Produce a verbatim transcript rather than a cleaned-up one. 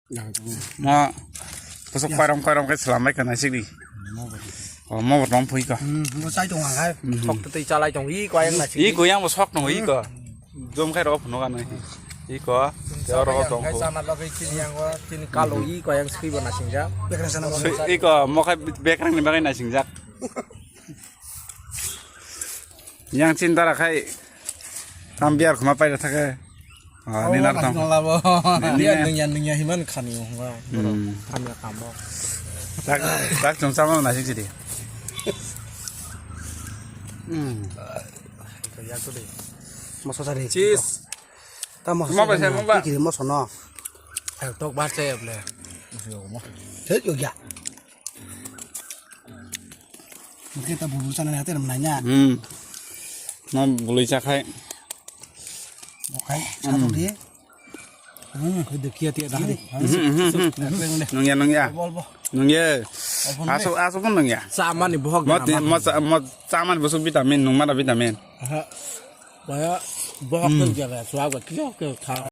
Mo bosok koirom koirom khe slambai kha naisik di. O mo bo tong phui ko. Hmm, bo chai tong ang hai. Mhm. Sok tei chalai tong i ko ayang naisik. I ko yang bo sok tong i ko. Jom khai ro phunuk ano. I ko. Te ro tong ko. Sana bagwi chini yang o chini kalo i ko ayang sui bo naising ja. Bekra sana. Sui i ko mo khai bekrang ni bagwi naising jak. Yang chin dara khai tam biar khuma paida thake. Ah, ni nar tam. Nung ya nung ya himan khani ho ba. Hmm. Tam ya kam bo. Tak tak chung sama na sik sidi. Hmm. Ya tu de. Moso sari. Cheese. Ta moso. Mo ba sai mo ba. Kiri moso no. Tok ba sai ble. Thek yo ya. Oke, ta bubur sana ni hati ram nanya. Hmm. Mo bului cha khai. Okai, satu di. Hmm, khai de kia tia dah. Mhm, mhm, mhm. Nung ya, nung ya. Bol, bol. Nung ya. Asu, asu pun nung ya. Sama ni bohok. Mo, mo, mo sama ni bosok vitamin, nung mana vitamin. Aha. Baya bohok tu jaga, suaga kyo kyo kha.